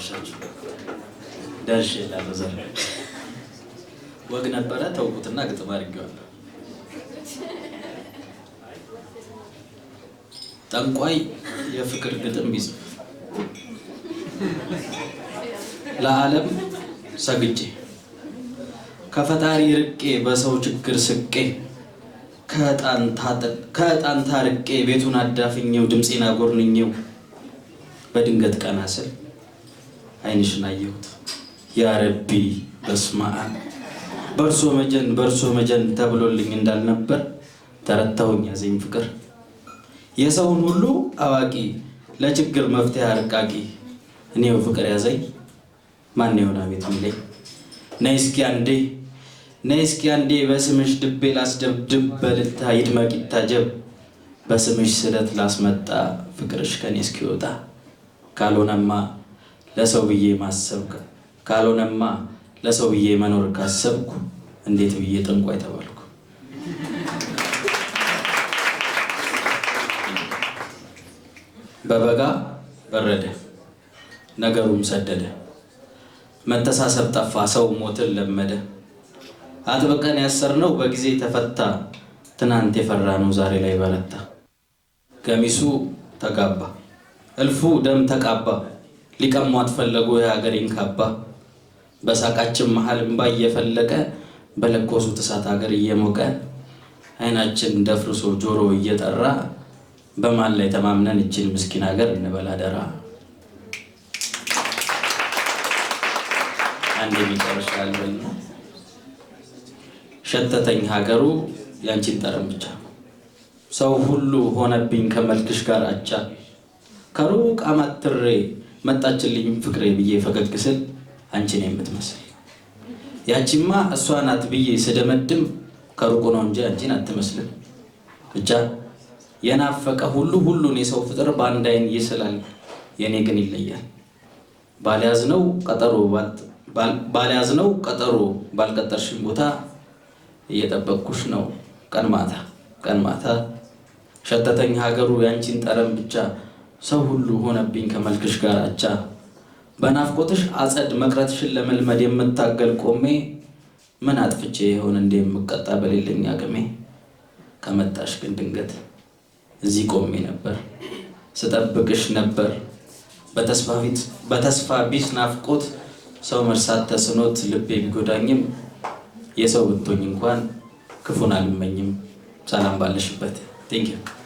አመሻችሁ? ደርሼላለሁ። ዛሬ ወግ ነበረ ተውኩትና ግጥም አድርጌዋለሁ። ጠንቋይ የፍቅር ግጥም ቢጽፍ ለዓለም ሰግጄ ከፈጣሪ ርቄ በሰው ችግር ስቄ ከዕጣን ታርቄ ቤቱን አዳፍኜው ድምፄን አጎርንኜው በድንገት ቀና ስል ዓይንሽን አየሁት። ያ ረቢ በስመ አብ፣ በእርሶ መጀን በእርሶ መጀን ተብሎልኝ እንዳልነበር ተረታሁኝ። ያዘኝ ፍቅር የሰውን ሁሉ አዋቂ ለችግር መፍትሄ አርቃቂ እኔው ፍቅር ያዘኝ ማን ይሆን አቤት የሚለኝ? ነይ እስኪ አንዴ ነይ እስኪ አንዴ በስምሽ ድቤ ላስደብድብ በልታ ይድመቅ ይታጀብ በስምሽ ስለት ላስመጣ ፍቅርሽ ከኔ እስኪወጣ፣ ካልሆነማ ለሰው ብዬ ማሰብ ካልሆነማ ለሰው ብዬ መኖር ካሰብኩ እንዴት ብዬ ጠንቋይ ተባልኩ? በበጋ በረደ ነገሩም ሰደደ፣ መተሳሰብ ጠፋ ሰው ሞትን ለመደ። አጥብቀን ያሰርነው በጊዜ ተፈታ፣ ትናንት የፈራነው ዛሬ ላይ በረታ። ገሚሱ ተጋባ እልፉ ደም ተቃባ፣ ሊቀሟት ፈለጉ የሀገሬን ካባ። በሳቃችን መሀል እምባ እየፈለቀ በለኮሱት እሳት ሀገር እየሞቀ ዓይናችን ደፍርሶ ጆሮ እየጠራ በማን ላይ ተማምነን እችን ምስኪን ሀገር እንበላ ደራ። አንድ የመጨረሻ አልበል ነው። ሸተተኝ ሀገሩ ያንቺን ጠረን ብቻ፣ ሰው ሁሉ ሆነብኝ ከመልክሽ ጋር አቻ። ከሩቅ አማትሬ መጣችልኝ ፍቅሬ ብዬ ፈገግ ስል አንቺን የምትመስል ያቺማ እሷ ናት ብዬ ስደመድም ከሩቁ ነው እንጂ አንቺን አትመስልም። ብቻ የናፈቀ ሁሉ ሁሉን የሰው ፍጥር በአንድ ዓይን ይስላል፣ የኔ ግን ይለያል። ባልያዝነው ቀጠሮ ባልያዝነው ቀጠሮ ባልቀጠርሽኝ ቦታ እየጠበቅኩሽ ነው ቀን ማታ ቀን ማታ። ሸተተኝ ሀገሩ ያንቺን ጠረን ብቻ፣ ሰው ሁሉ ሆነብኝ ከመልክሽ ጋር አቻ። በናፍቆትሽ አጸድ መቅረትሽን ለመልመድ የምታገል ቆሜ ምን አጥፍቼ ይሆን እንዴ የምቀጣ በሌለኝ አቅሜ? ከመጣሽ ግን ድንገት እዚህ ቆሜ ነበር ስጠብቅሽ ነበር በተስፋ ቢስ ናፍቆት። ሰው መርሳት ተስኖት ልቤ ቢጎዳኝም የሰው ብትሆኝ እንኳን ክፉን አልመኝም። ሰላም ባለሽበት። Thank you.